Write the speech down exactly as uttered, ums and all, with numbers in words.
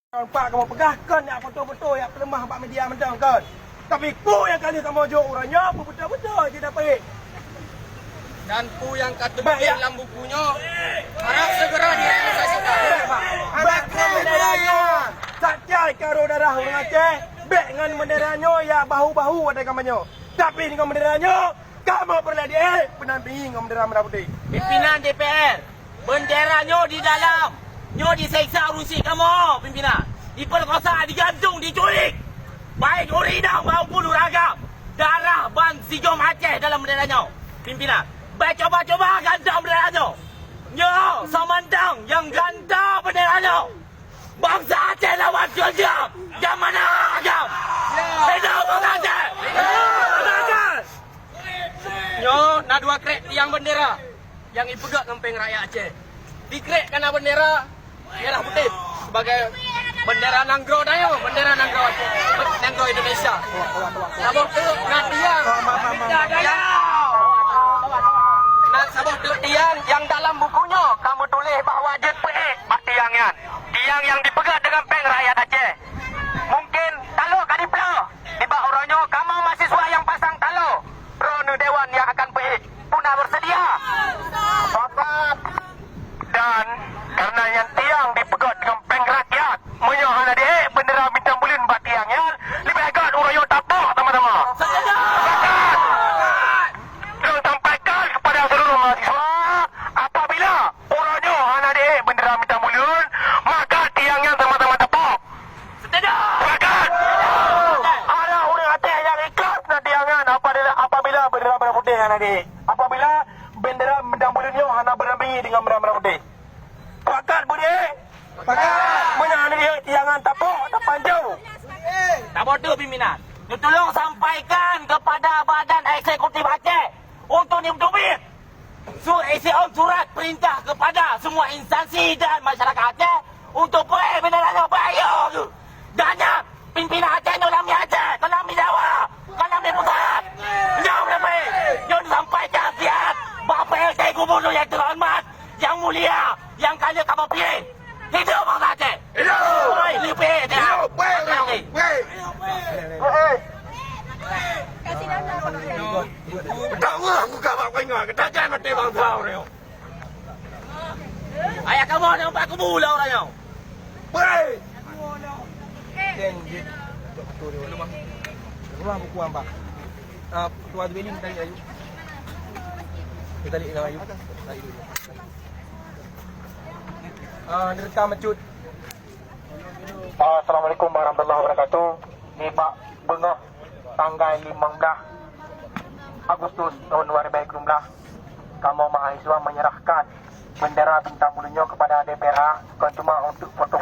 Nampak kamoe peugah kon nyang beutôi-beutôi nyang peuleumah bak media mantong kon. Tapi peue nyang ka lheueh kamoe jok uroe nyoe peubeutôi-beutôi jeuet dapeuet. Dan peue nyang ka teutuléh lam buku nyoe harap segera direalisasikan. Bèk ngon bendera nyoe, sakai karo darah ureueng Aceh, bèk ngon bendera nyoe ya bahu-bahu watèe kamoe nyoe. Tapi ngon bendera nyoe, kamoe peureulèe diék peunampingi ngon bendera merah putih. Pimpinan D P R, bendera nyoe di dalam, nyoe diseksa urusi kamoe, pimpinan. Diperkosa, digantung, diculik. Baik ureueng inong maupun ureueng agam. Darah ban sijom Aceh dalam bendera nyoe, pimpinan. Bèk cuba-cuba gantoe bendera nyoe. Nyoe, samantang nyang gantoe bendera nyoe, bansa Aceh lawan Tuan Diam. Nyang mana agam? Hidup bansa Aceh! Hidup bansa Aceh! Nyoe na dua krek tiang bendera nyang jipeugöt ngon péng rakyat Aceh. Di krek kanan bendera merah putih sebagai bendera nanggroe tanyoe, bendera nanggroe Aceh, nanggroe Indonesia. Saboh teuk na tiang. Na saboh teuk tiang nyang dalam buku nyoe ka meutuléh bahwa jeuet peuék bak tiang nyan. Tiang nyang jipeugöt deungon péng rakyat Aceh. Mungkin talo ka diploh. Nibak uroe nyoe kamoe mahasiswa nyang pasang talo, droeneuh dewan nyang akan peuék. Peue na beuseudia? Sepakat. Dan karena nyan tiang jipeugöt deungon péng rakyat, meunyoe hana diék bendera bintang buleuen bak tiang nyan, leubeh gèt uroe nyoe tapok sama-sama. Sepakat. Lôn sampaikan kepada seluruh mahasiswa, apabila uroe nyoe hana diék bendera bintang buleuen, maka tiang nyan sama-sama tapok. Setuju. Sepakat. Ada ureueng Aceh nyang ikhlas na tiang nyan apabila, apabila bendera merah putih hana diék. Apabila bendera bintang buleuen nyoe hana beudampingi deungon bendera merah putih. Sepakat, Budi? Sepakat. Meunyoe hana diék tiang nyan tapok, tapanjau. Taboh tu pimpinan. Neutulông sampaikan kepada Badan Eksekutif Aceh untuk neuteubiet Su-, isi ôn surat perintah kepada semua instansi dan masyarakat Aceh untuk peuék bendera nyoe bak ayô geuh. Dan nyan, pimpinan Aceh nyoe lam Aceh, kon lam Jawa, kon lam pusat. Nyoe leubeh, nyoe disampaikan siat bak P L T Gubernur yang terhormat, yang mulia, yang ka lheueh kamoe piléh. Hidup Bangsa Aceh! Hidup! Oi, leupie, dah. Hidup! Weh, weh, weh. Weh. Dakwah buka bak pengawa, keutajam até bangsa orang. Ayah kamu ada empat kubu lah orang yang. Weh. Rumah buku ambak. Ah, ketua Dwelling tadi, Ayu. Kita lihat Ayu. Ayu. Ah, direkam, Cut. Assalamualaikum warahmatullahi wabarakatuh. Nibak beungoh tanggai limong blah Agustus tahun dua ribu dua puluh blah, kamoe mahasiswa menyerahkan bendera bintang buleuen nyoe kepada D P R A, kon cuma untuk foto